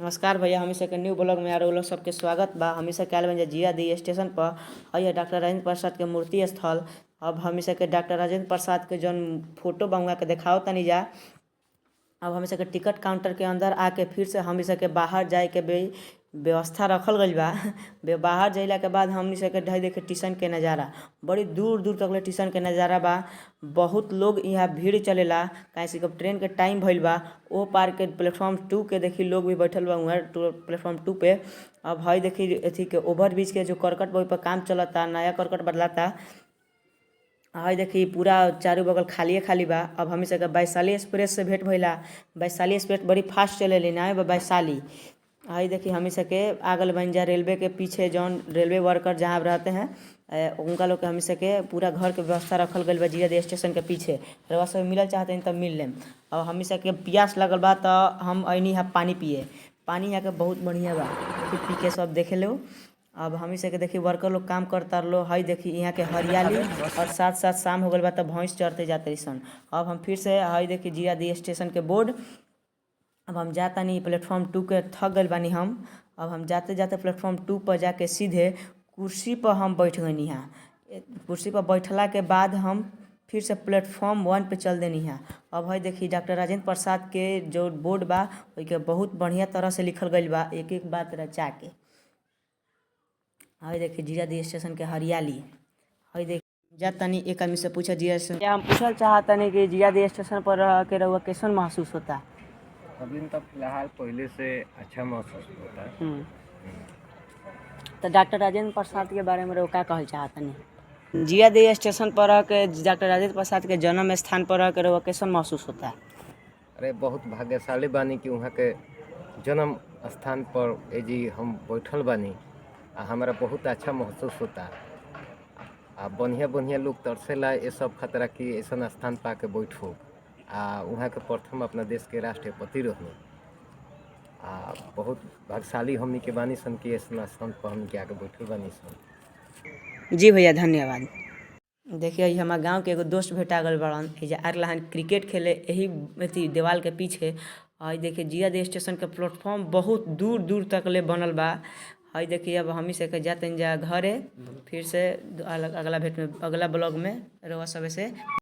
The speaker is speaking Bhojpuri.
नमस्कार भैया, हमी के न्यू ब्लॉग में आर लोग सबके स्वागत बा। हमी सब के आइल बानी जीरादेई स्टेशन पर। हई डॉक्टर राजेंद्र प्रसाद के मूर्ति स्थल। अब हमी सब के डॉक्टर राजेंद्र प्रसाद के जौन फोटो बा उहाँ के देखाव तनी जा। अब हमी सब के टिकट काउंटर के अंदर आके फिर से हमी सब के बाहर जाए के व्यवस्था रखल गइल बा। बाहर जइला के बाद हमनी सब के ढह देखे टिशन के नज़ारा, बड़ी दूर दूर तक ले टिशन के नज़ारा बा। बहुत लोग यहाँ भीड़ चलेला काहे से ट्रेन के टाइम भइल बा। ओ पार के प्लेटफॉर्म 2 के देखी लोग भी बैठल बा उहाँ प्लेटफॉर्म 2 पे। अब हई देखी एथी के ओवर ब्रिज के जो करकट बा ओइ पर काम चलता, नया करकट बदलाता। हई देखी पूरा चारू बगल खालिए खाली बा। अब हमी सब के वैशाली एक्सप्रेस से भेंट भइला। वैशाली एक्सप्रेस बड़ी फास्ट चलेली ना वैशाली। हई देखी हमी सब के आगल बन जा रेलवे के पीछे जौन रेलवे वर्कर जहाँ रहते हैं उनका लोग के हमी सब के पूरा घर के व्यवस्था रखल गइल बा जीरादेई स्टेशन के पीछे। रउआ सब मिलल चाहतनी त मिल लेम। और हमी सब के प्यास लगल बा त हम अइनी हा पानी पिए। पानी यहाँ के बहुत बढ़िया बा, पी के सब देखे लो। अब हमी सब के देखी वर्कर लोग काम करता लो। हई देखी यहाँ के हरियाली और साथ साथ शाम हो गइल बा त भैंस चरते जाते सन। अब हम फिर से हई देखी जीरादेई स्टेशन के बोर्ड। अब हम जातानी प्लेटफॉर्म 2 के, थक गइल बानी हम। अब हम जाते जाते प्लेटफॉर्म 2 पर जाके सीधे कुर्सी पर हम बैठ गइनी हा। कुर्सी पर बैठला के बाद हम फिर से प्लेटफॉर्म 1 पे चल देनी हा। अब हई देखी डॉक्टर राजेंद्र प्रसाद के जो बोर्ड बा ओइ के बहुत बढ़िया तरह से लिखल गइल बा, एक एक बात रचा के। हई देखी जीरादेई स्टेशन के हरियाली। हई देख जातानी एक आदमी से पूछा जीरा स्टेशन। हम पूछल चाहतानी कि जीरादेई स्टेशन पर रह के रउआ कैसन महसूस होता? अभी तो फिलहाल पहले से अच्छा महसूस होता है। तो डॉक्टर राजेंद्र प्रसाद के बारे में रउआ का कहल चाहतानी? जीरादेई स्टेशन पर रह के डॉक्टर राजेंद्र प्रसाद के जन्म स्थान पर रह के रउआ कैसन महसूस होता? अरे बहुत भाग्यशाली बानी कि वहाँ के जन्म स्थान पर ए जी हम बैठल बानी आ हमारा बहुत अच्छा महसूस होता। आ बढ़िया बढ़िया लोग तरसेला ये सब खतरा कि ऐसा स्थान पा के बैठो। आ वहाँ के प्रथम अपना देश के राष्ट्रपति रहने। आ बहुत भाग्यशाली हमनी के बानी सन कि ऐसा स्थान पर हमनी के आके बैठल बानी सन। जी भैया धन्यवाद। देखिए हमार गांव के एगो दोस्त भेटा गल बड़न। एजा आर लहन क्रिकेट खेले यही अथी दीवाल के पीछे। हई देखिए जीरादेई स्टेशन के प्लेटफॉर्म बहुत दूर दूर तक ले बनल बा। हई देखिए अब हमी सब के जातनी जा घरे, फिर से अगला भेंट में अगला ब्लॉग में रउआ सब से।